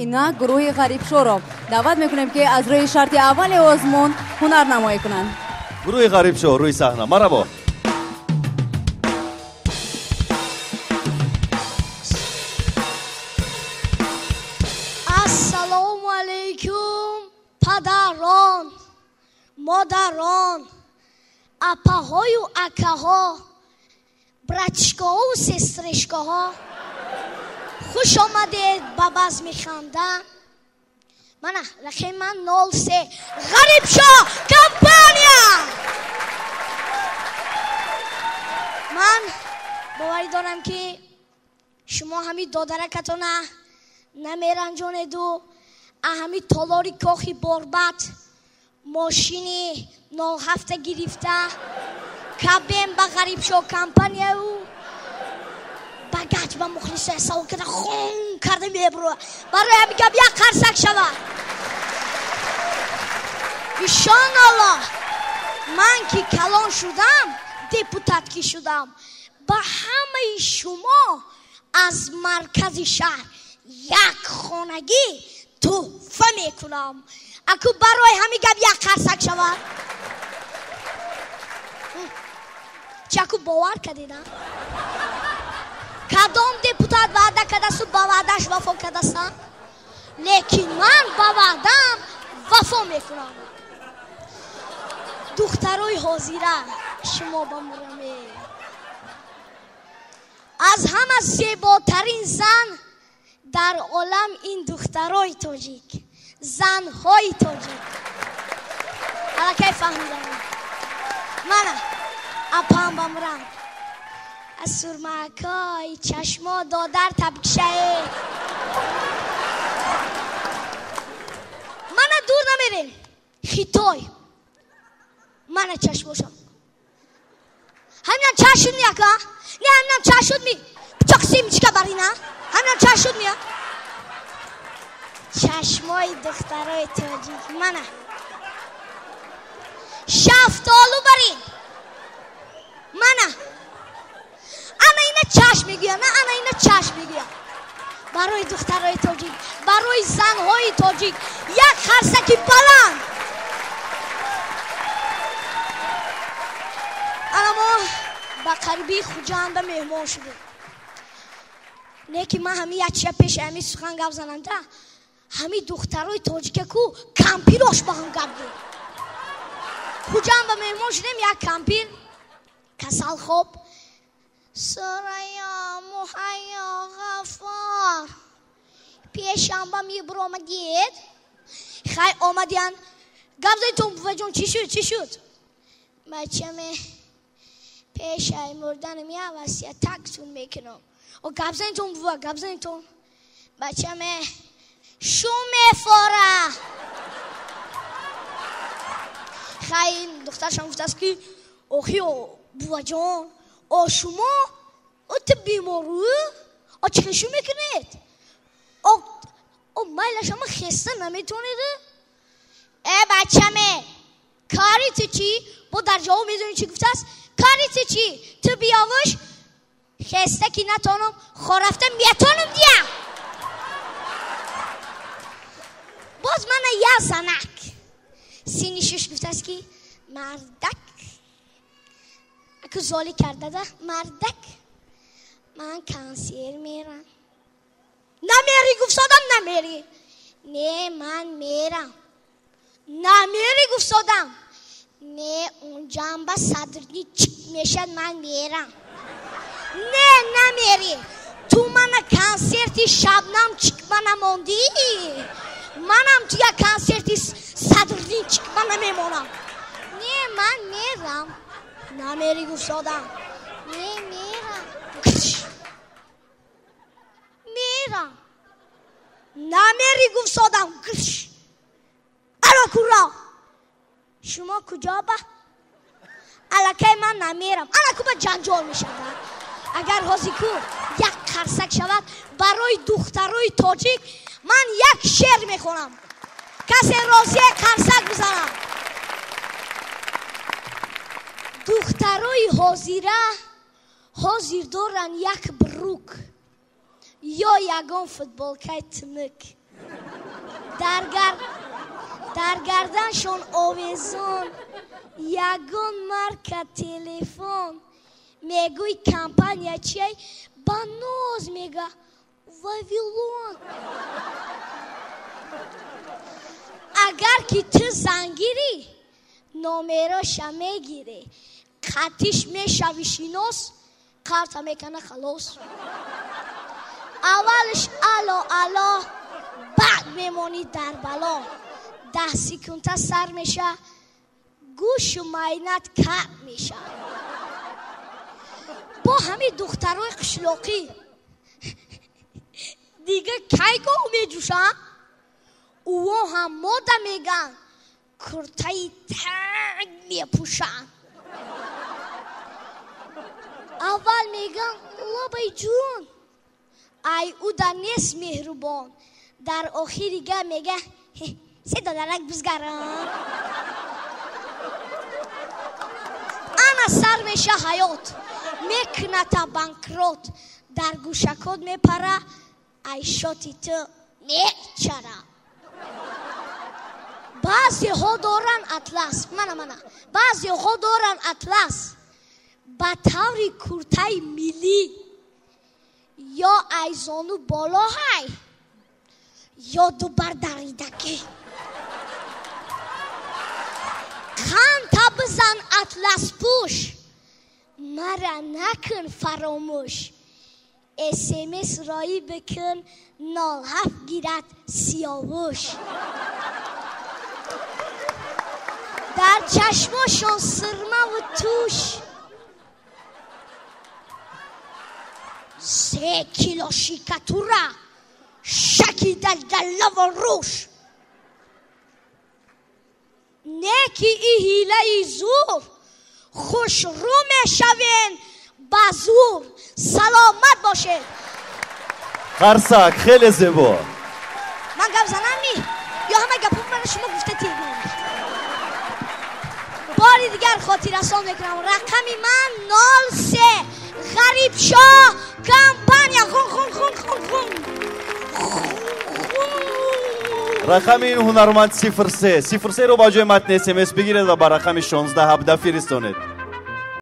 Инак гурӯҳи Ғарибшоро даъват мекунем, ки аз рӯи шарти аввали озмун ҳунарнамоӣ кунанд. Гурӯҳи Ғарибшо рӯи саҳна, марҳабо. Ассалому алайкум, падарон, модарон, апаҳою акаҳо, братишкаҳову сестришкаҳо. Хуш омадед ба базми ханда. Мана рақами ман 03, Ғарибшо компания. Ман боварӣ дорам, ки шумо ҳами додаракатона намеранҷонеду ҳами толори кохи борбат мошини 07 гирифта кабем ба Ғарибшо компанияю ба гач ба мухлисоя савол карда хун карда мебуро. Барои ҳамин гап як қарсак шавад. Ишоналлоҳ, ман ки калон шудам, депутат ки шудам, ба ҳамаи шумо аз маркази шаҳр як хонагӣ тӯҳфа мекунам. Аку барои ҳамин гап як қарсак шавад. Чи, аку бовар кардед? Кадом депутат ваъда кардасту ба ваъдааш вафо кардастам? Лекин ман ба ваъдаам вафо мекунам. Духтарои ҳозира, шумо ба мураме. Аз ҳама зеботарин зан дар олам ин духтарои тоҷик, занҳои тоҷик. Аллакай фаҳмидам. Мана апам ба мурам, аз сурмакҳои чашмо додар табкишае. Мана дур намерем, Хитой. Мана чашмошам, ҳаминам чаш шуд ми, ака? Не, ҳаминам чаш шуд ми? Пичоқ семечка барина. Ҳаминам чаш шуд ми? Чашмои духтарои тоҷик. Мана шафтолу барин. Мана ана ина чашм мегӯям, на, ана ина чашм мегӯям. Барои духтарои тоҷик, барои занҳои тоҷик як харсаки баланд. Ана мо ба қариби Хуҷанда меҳмон шудем. Не ки ман ҳами як чия пеши ҳами сухан гап занамда, ҳами духтарои тоҷика ку кампирош ба ҳам гап гирифт. Хуҷанд ба меҳмон шудем, як кампир касал хоб. Сурайё, Муҳайё, Ғаффор, пешамба мебуромадед. Хай, омадиян. Гап задитон, буваҷон, чӣ шуд, чӣ шуд? Бачаме, пешаи мурданам як васият тактун мекунам. О, гап занитон, бува, гап занитон. Бачаме, шу мефора. Хай, духтаршам гуфтааст, ки охи, буваҷон, о шумо о ту бемору, о чӣ шу мекунед? О майлашама хеста наметонед? Э, бачаме, кори ту чӣ? Бо дар ҷавоб медонӣ чӣ гуфтааст? Кори ту чӣ? Ту биёвуш, хеста ки натонам, хорафта метонам дия. Боз мана як занак синни шуш гуфтааст, ки мардак, аку золӣ кардада, мардак, ман консерт мерам. Намери, гуфтодам, намери. Не, ман мерам. Намери, гуфтодам. Не, унҷам ба Садриддин чик мешад, ман мерам. Не, намери. Ту мана консерти Шабнам чикма намондӣ, манам ту як консерти Садриддин чикма намемонам. Не, ман мерам. Намери, гуфтодам. Не, мерам. Мерам. Намери, гуфтодам. Ало куро, шумо куҷо ба? Аллакай ман намерам. Ана ку ба ҷанҷол мешавад. Агар ҳозир ку як қарсак шавад барои духтарои тоҷик, ман як шеър мехонам. Касе розие, қарсак бизанам. Духтарои ҳозира ҳозир доранд як брук ё ягон футболкаи тунук. Дар гарданшон овезон ягон марка телефон. Мегӯй компания чиай, ба ноз мега Вавилон. Агар ки ту зангирӣ, номероша мегирӣ, қатиш мешавӣ шинос, карта мекана халос. Аввалш ало ало, баъд мемонӣ дар бало. 10 секунда сар меша, гӯшу майнат кар меша. Бо ҳамин духтарои қишлоқӣ дига кай гоҳ меҷӯшанд? Ӯо ҳам мода меган, куртаи танг мепӯшанд. Аввал меган лобай ҷун, ай уда нест меҳрубон. Дар охири гап мега се додарак бизгарам. Ана сар меша ҳаёт, мекуната банкрот. Дар гӯшакот мепара, ай шоти ту мечара. Баъзеҳо доранд атлас, мана мана, баъзеҳо доранд атлас ба таври куртаи миллӣ, ё ай зону боло ҳай, ё дубардаридакӣ. Қанта бизан атласпӯш, мара накун фаромӯш. СМС роӣ бикун, 07 гирад сиёвуш. Дар чашмошон сирмаву туш, 3 кило шикатура, шаки далдалаву рӯш. Неки и ҳилаи зур, хушрӯ мешавен ба зур. Саломат бошед. Қарсак, хеле зебо. Ман гап занам ми? Ё ҳама гапҳо мара шумо гуфта тирмонед? Бори дигар хотиррасон мекунам, рақами ман 03, Ғарибшоҳ компания. Хун хун хун хун хун. Рақами ин ҳунарманд 03. 03-ро ба ҷои матни СМС бигиред ва ба рақами 1617 фиристонед.